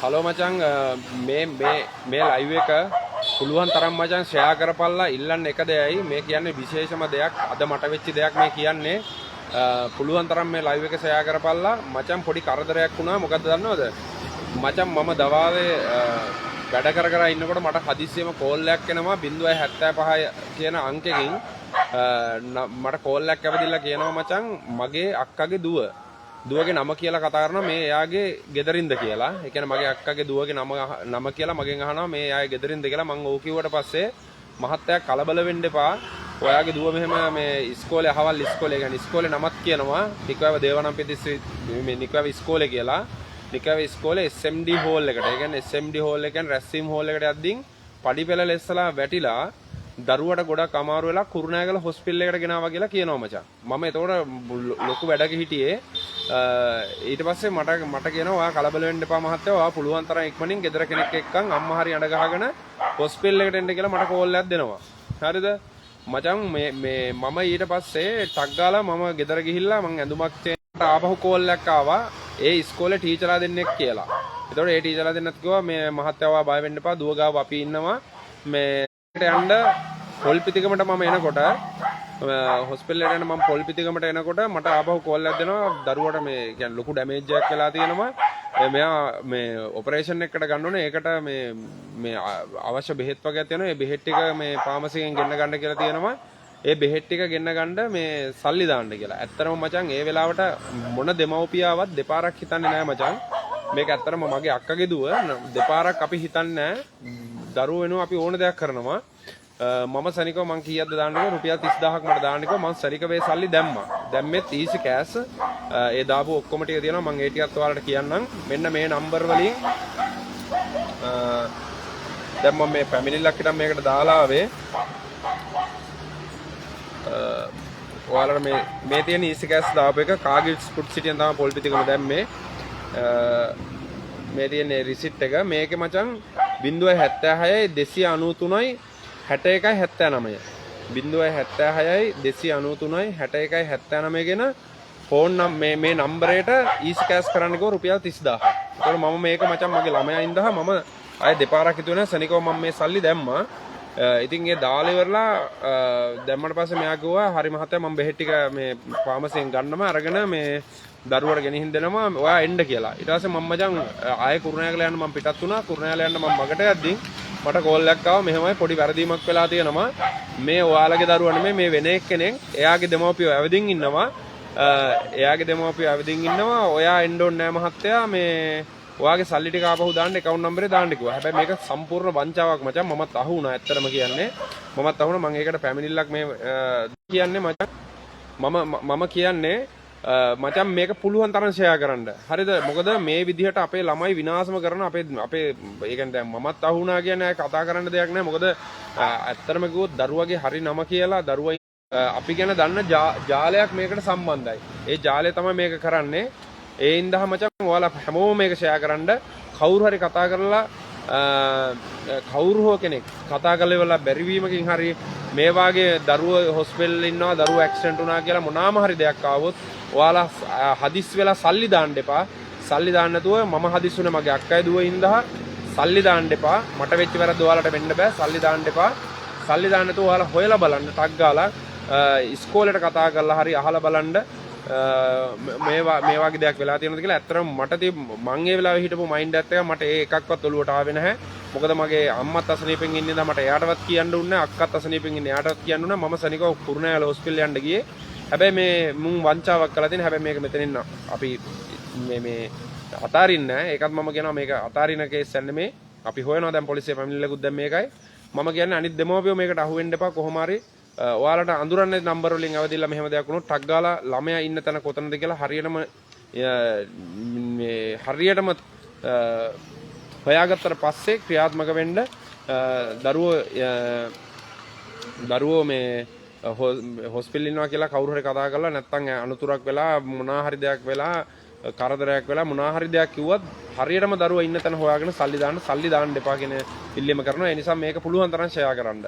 Hello මචං, මේ මේ මේ ලයිව් එක පුළුවන් තරම් මචං ෂෙයා කරපල්ලා. ඉල්ලන්න එක දෙයයි මේ කියන්නේ, විශේෂම දෙයක්, අද මට වෙච්ච දෙයක් මේ කියන්නේ. පුළුවන් තරම් මේ ලයිව් එක ෂෙයා කරපල්ලා මචං. පොඩි කරදරයක් වුණා. මොකද්ද දන්නවද මචං? මම දවාවේ වැඩ කර කර ඉන්නකොට මට හදිස්සියෙම කෝල් එකක් එනවා 075 කියන අංකෙකින්. මට කෝල් එකක් ඇවිදilla කියනවා මචං, මගේ අක්කගේ දුවගේ නම කියලා කතා කරනවා, මේ එයාගේ ගෙදරින්ද කියලා. ඒ කියන්නේ මගේ අක්කගේ දුවගේ නම නම කියලා මගෙන් අහනවා, මේ එයාගේ ගෙදරින්ද කියලා. මං ඔව් කිව්වට පස්සේ, මහත්තයා කලබල වෙන්න එපා. ඔයාගේ දුව මෙහෙම මේ ඉස්කෝලේ, අහවල් ඉස්කෝලේ, කියන්නේ ඉස්කෝලේ නමත් කියනවා, නිකවැව දේවනම්පියතිස්ස මේ නිකවැව ඉස්කෝලේ කියලා. නිකවැව ඉස්කෝලේ SMD hall එකට. ඒ කියන්නේ SMD hall එක කියන්නේ රැස්වීම හෝල් එකට යද්දින් පඩි පෙළ ලෙස්සලා වැටිලා දරුවට ගොඩක් අමාරු වෙලා කුරුණෑගල හොස්පිටල් එකට ගෙනාවා කියලා කියනවා මචං. මම එතකොට ලොකු වැඩක හිටියේ. ඊට පස්සේ මට මට කියනවා, ඔයා කලබල වෙන්න එපා මහත්තයා. ඔයා පුළුවන් තරම් ඉක්මනින් ගෙදර කෙනෙක් එක්කන් අම්මා හරි අඬ ගහගෙන හොස්පිටල් එකට එන්න කියලා මට කෝල් එකක් දෙනවා. හරිද? මචං, මේ මේ මම ඊට පස්සේ ටක් ගාලා මම ගෙදර ගිහිල්ලා මං ඇඳුමක් චේන්ජ්, ආපහු කෝල් එකක් ආවා ඒ ඉස්කෝලේ ටීචරා දෙන්නෙක් කියලා. එතකොට ඒ ටීචරා දෙන්නත් කිව්වා, මේ මහත්තයා ඔයා බය වෙන්න එපා, දුව ගාව අපි ඉන්නවා. මේ යන්න පොල්පිතිගමට මම එනකොට, හොස්පිටල් එකට යන්න මම පොල්පිතිගමට එනකොට මට ආපහු කෝල් එකක් දෙනවා, දරුවට මේ කියන්නේ ලොකු ඩැමේජ් එකක් වෙලා තියෙනවා, මෙයා මේ ඔපරේෂන් එකකට ගන්න ඕනේ, ඒකට මේ මේ අවශ්‍ය බෙහෙත් වගේක් තියෙනවා, ඒ බෙහෙත් ටික මේ ෆාමසි එකෙන් ගෙන්න ගන්න කියලා තියෙනවා, ඒ බෙහෙත් ටික ගෙන්න ගන්න මේ සල්ලි දාන්න කියලා. ඇත්තටම මචං, ඒ වෙලාවට මොන දෙමව්පියාවත් දෙපාරක් හිතන්නේ නෑ මචං. මේක ඇත්තටම මගේ අක්කගේ දුව. දෙපාරක් අපි හිතන්නේ නෑ. දරුවෝ වෙනුව අපි ඕන දෙයක් කරනවා. මම සනිකව මං කීයක්ද දාන්න කිව්වා? රුපියල් 30,000ක් මට දාන්න කිව්වා. මං සනිකව ඒ සල්ලි දැම්මා. දැම්මෙත් ඊසි කෑෂ්. ඒ දාපු ඔක්කොම ටික තියෙනවා. මං ඒ ටිකත් ඔයාලට කියන්නම්. මෙන්න මේ නම්බර් වලින් දැන් මම මේ පැමිණිල්ලක් හිටන් මේකට දාලා ආවේ. ඔයාලට මේ මේ තියෙන ඊසි කෑෂ් දාපු එක කාගිල්ස් ෆුඩ් සිටියෙන් තමයි පොල්පිතිගම දැම්මේ. මේ තියෙන රිසිට් එක. මේකේ මචං 076යි 293යි 61යි 79, 076යි 293යි 61යි 79 ගෙන ෆෝන් නම් මේ මේ නම්බරයට ඊසි කෑෂ් කරන්න කිව්වා රුපියල් 30,000. ඒතකොට මම මේක මචං මගේ ළමයා ඉඳහා මම ආයේ දෙපාරක් හිතුවේ නෑ. සනිකව මම මේ සල්ලි දැම්මා. ඉතින් ඒ දාලා ඉවරලා දැම්මට පස්සේ මෙයා කිව්වා, හරි මහත්තයා, මම බෙහෙත් ටික මේ ෆාමසියෙන් ගන්නම අරගෙන මේ දරුවට ගෙනihin දෙනවා, ඔයා එන්න කියලා. ඊට පස්සේ මම මචං ආයේ කුරුණෑගල යන්න මම පිටත් වුණා. කුරුණෑගල යන්න මම මගට යද්දී මට කෝල් එකක් ආවා, මෙහෙමයි පොඩි වැරදීමක් වෙලා තියෙනවා. මේ ඔයාලගේ දරුවා නෙමෙයි, මේ වෙන එක්කෙනෙක්. එයාගේ දෙමව්පියෝ ඇවිදින් ඉන්නවා. එයාගේ දෙමව්පියෝ ඇවිදින් ඉන්නවා. ඔයා එන්න ඕනේ නෑ මහත්තයා, මේ ඔයාගේ සල්ලි ටික ආපහු දාන්න ඇකවුන්ට් නම්බරේ දාන්න කිව්වා. හැබැයි මේක සම්පූර්ණ වංචාවක් මචං. මමත් අහු වුණා. ඇත්තටම කියන්නේ. මමත් අහු වුණා. මං ඒකට පැමිණිල්ලක් මේ කියන්නේ මචං, මම මම කියන්නේ මචං, මේක පුළුවන් තරම් ෂෙයා කරන්න. හරිද? මොකද මේ විදිහට අපේ ළමයි විනාශම කරන අපේ අපේ ඒ කියන්නේ දැන් මමත් අහු වුණා කියන්නේ ආයේ කතා කරන්න දෙයක් නෑ. මොකද ඇත්තටම කිව්වොත් දරුවගේ හරි නම කියලා දරුවා අපි ගැන දන්න ජාලයක් මේකට සම්බන්ධයි. ඒ ජාලය තමයි මේක කරන්නේ. ඒ හින්දා මචං ඔයාලා හැමෝම මේක ෂෙයා කරන්න. කවුරු හරි කතා කරලා, කවුරු හෝ කෙනෙක් කතා කරලා ඉවරලා බැරි වීමකින් හරි මේ වාගේ දරුවෝ හොස්පිටල් ඉන්නවා, දරුවෝ ඇක්සිඩන්ට් වුණා කියලා මොනාම හරි දෙයක් ආවොත් ඔයාලා හදිස් වෙලා සල්ලි දාන්න එපා. සල්ලි දාන්න නැතුව, මම හදිස් වුණේ මගේ අක්කයි දුව හින්දා. සල්ලි දාන්න එපා. මට වෙච්ච වැරද්ද ඔයාලට වෙන්න බෑ. සල්ලි දාන්න එපා. සල්ලි දාන්න නැතුව ඔයාලා හොයලා බලන්න ටක් ගාලා ඉස්කෝලේට කතා කරලා හරි අහලා බලන්න මේවා මේ වගේ දෙයක් වෙලා තියෙනවද කියලා. ඇත්තටම මට මං ඒ වෙලාවේ හිටපු මයින්ඩ් එකත් එක්ක මට ඒ එකක්වත් ඔලුවට ආවේ නැහැ. මොකද මගේ අම්මත් අසනීපෙන් ඉන්නේ ඉඳලා මට එයාටවත් කියන්න උන්නේ නැහැ. අක්කත් අසනීපෙන් ඉන්නේ, එයාටවත් කියන්න උන්නේ නැහැ. මම සනිකව කුරුණෑගල හොස්පිටල් යන්න ගියේ. හැබැයි මේ මුන් වංචාවක් කළා තියෙන. හැබැයි මේක මෙතනින් අපි මේ මේ අතාරින්නේ නැහැ. ඒකත් මම කියනවා, මේක අතාරින කේස් එක නෙමෙයි. අපි හොයනවා දැන් පොලිසිය පැමිණිල්ලකුත් දැන් මේකයි. මම කියන්නේ අනිත් දෙමව්පියෝ මේකට අහු වෙන්න එපා කොහොම හරි. ඔයාලට අඳුරන්නේ නම්බර් වලින් ඇවිදilla මෙහෙම දෙයක් වුණොත් ටක් ගාලා ළමයා ඉන්න තැන කොතනද කියලා හරියටම මේ හරියටම හොයාගත්තට පස්සේ ක්‍රියාත්මක වෙන්න. දරුවෝ දරුවෝ මේ හොස්පිටල් ඉන්නවා කියලා කවුරු හරි කතා කරලා නැත්තම් අනතුරක් වෙලා මොනා හරි දෙයක් වෙලා කරදරයක් වෙලා මොනා හරි දෙයක් කිව්වත් හරියටම දරුවා ඉන්න තැන හොයාගෙන සල්ලි දාන්න, සල්ලි දාන්න එපා කියන ඉල්ලීම කරනවා. ඒ නිසා මේක පුළුවන් තරම් ෂෙයා කරන්න.